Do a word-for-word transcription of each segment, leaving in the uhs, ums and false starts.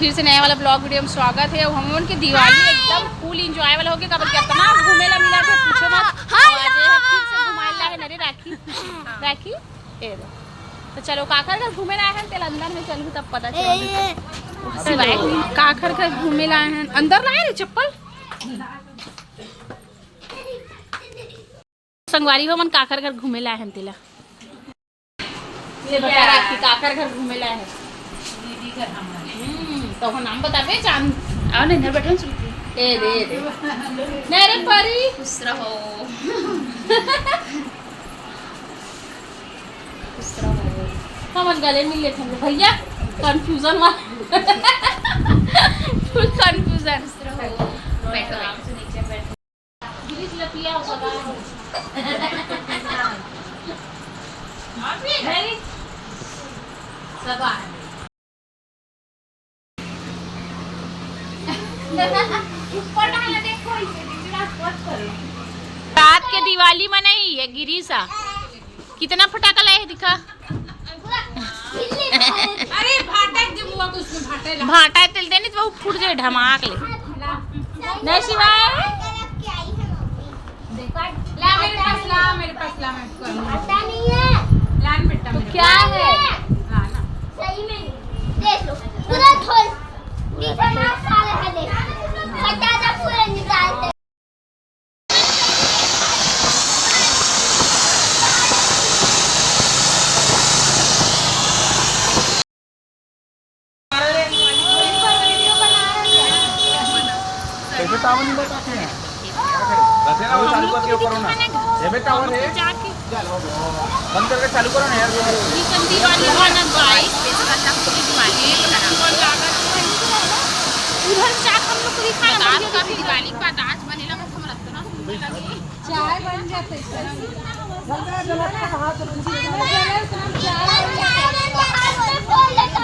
फिर से नया वाला vlog video में स्वागत है। अउ हमन के दिवाली एकदम full enjoy वाला होगे, काबर कि इतना घूमे ला मिला थे, पूछो मत। हाँ, अउ आज ये हम फिर से घुमाए ला है, अरे राखी, राखी, ए दे। तो चलो, काखर घर घूमे ला आए हैं, तेला अंदर में चलू तब पता चलही। काखर घर घूमे ला आए हैं, अंदर लाए रे चप्पल। संगवारी हो, हमन काखर घर घूमे ला आए हैं तेला। ये बता रहा कि काखर घर घूमे ला है। दीदी घर हमारे। हम्म, तो ओकर नाम बताबे, चांद। आओ ना, इधर बैठो ना, सुनती। ए दे, ए दे। नहीं रे परी। खुश रहो। खुश रहो। हमन गले मिल लेते हैं भैया, confusion मा। Full confusion। खुश रहो। बैठो, बैठो। गिरीश लपिया हो सका है। नहीं। सका है। ऊपर डाला देखो, इसे बिजला मत करो। रात के दिवाली मनाई है गिरीशा। कितना फटाका लाए है दिखा। अरे भाटा के बुआ को उसमें भाटा ला। भाटा तेल देनी तो वो फूट जाए धमाक ले। नहीं शिवाय। ला मेरे पास ला, मेरे पास ला, मैं करूँगी। ला ना बेटा, तो मेरे क्या पास। है? ला ना। सही में। देख लो। पूरा धोल। कितना सारा है देख। बता दो पूरा निकाल दे। कैसे टावर नहीं बताते हैं? बसेरा वो चालू करके ऊपर होना। ये भी टावर है। बंद करके चालू करो ना यार। उधर जाके हम लोग को दिखाना। चाय बन जाते।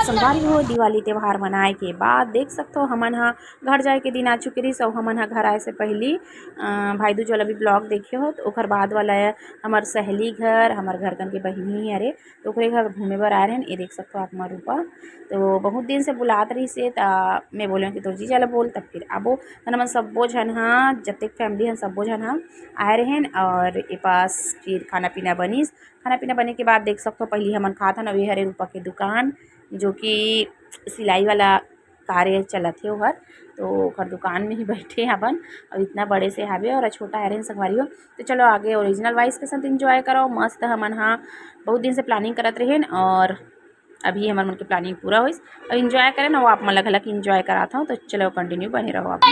संगवारी हो, दिवाली त्योहार मनाए के बाद देख सकथो, हमन ह घर जाए के दिन आ चुके रहिस, अउ हमन ह घर आए से पहिली, अ, भाई दूज वाला भी vlog देखे हो, तो ओकर बाद वाला हमर सहेली घर, हमर घर कन के बहिनी हरे, तो ओकरे घर घूमे बर आए रहेन। ये देख सकथो आप मन रूपा, तो बहुत दिन से बुलात रहिस हे, त मैं बोलेंव कि तोर जीजा ला बोल, तब फिर आबो। त हमन सब्बो झन ह, जतेक family हन, सब्बो झन ह आए रहेन, और ए पास फिर खाना पीना बनिस। खाना पीना बने के बाद देख सकथो, पहिली हमन खात हन, अउ ये हरे रूपा के दुकान, जो कि सिलाई वाला कार्य चलत हे ओहर, तो ओकर दुकान में ही बैठे हवन। अब इतना बड़े से हावे और छोटा हरे संगवारी हो। तो चलो आगे original voice के साथ enjoy करो। मस्त हमन हा बहुत दिन से planning करत रहेन और अभी हमर मन के planning पूरा होइस। अब enjoy करेन और आप मन ला घलक enjoy करात हूँ। तो चलो continue बने रहो आप मन।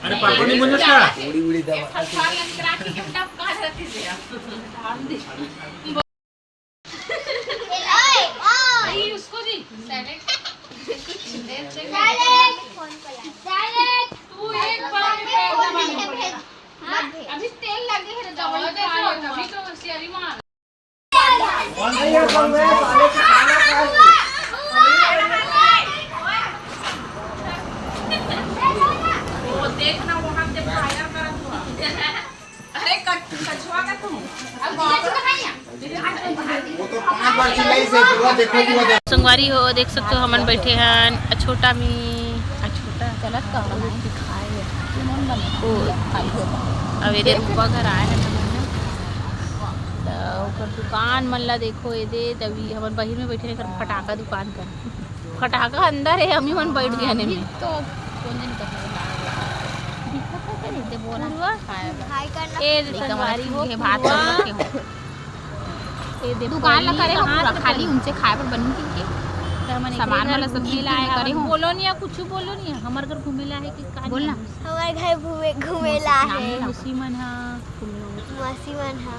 अरे पापड़ नहीं बना का? उड़ी उड़ी दवा। अभी तेल लगे है, दवाई खा ले, अभी तो होशियारी मार। वो देखना, वहाँ से fire करत हुआ। अरे कछुआ का तुम। अब पांच बार चिल्लाई से, बुआ देखो, बुआ देखो। संगवारी हो, देख सकते हो, हमन बैठे हन अछोटा में। अछोटा चलत का रहा है, दिखाए। ओ, अब एदे रूपा घर आए हन हमन, त ओकर दुकान मन ला देखो। एदे तभी हमन बाहिर में बैठे हन, एकर फटाका दुकान कर। फटाका अंदर है, हम ही मन बैठ गए हन एमे। तो कौन दिन करना है? दिखत है, नहीं ते बोला। पूर्वा? खाए बा। हाय करना। ए, संगवारी हो, पूर्वा। ये दे दुकान ला करे हो पूरा खाली, उनसे खाए बर बनी के। सामान वाला सब घूमे ला आए करे हो। बोलो नहीं, कुछ बोलो नहीं, हमर घर घूमे ला है कि का बोलना। हमर घर घूमे, घूमे ला है। मौसी मन हा। मौसी मन हा।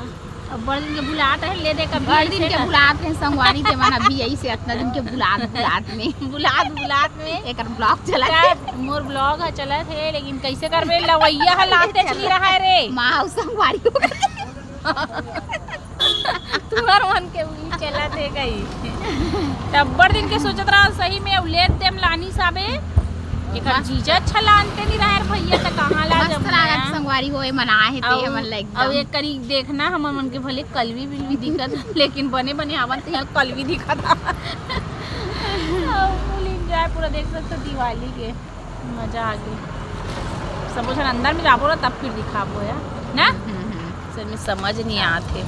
अब बड़ दिन के बुलात है, ले दे कभी बड़ दिन के बुलात है संगवारी ते मन, अभी यही से इतना दिन के बुलात, बुलात में। बुलात, बुलात में। एकर vlog चलत है। मोर vlog ह चलत है, लेकिन कैसे करबे, लवैया ह लाते नहीं रहा है रे। माँ, अउ संगवारी हो। तुहर मन के भी चलत है गई। तब्बड़ दिन के सोचत रहा सही में, अब लेत देम लानी साबे। एकर जीजा अच्छा लानते नहीं रहा है भैया, त कहाँ ला जब लागत संगवारी हो, ए मन आए हे ते हमन ला एकदम। अब एक करी देखना, हमन मन के भले कलवी बिलवी दिखत, लेकिन बने बने आवन त यहाँ कलवी दिखत। अब full enjoy पूरा देख सकते हो दिवाली के। मजा आ गई। सब झन अंदर में जाबो ना, तब फिर दिखाबो यार, ना? हम्म, हम्म। सर में समझ नहीं आते।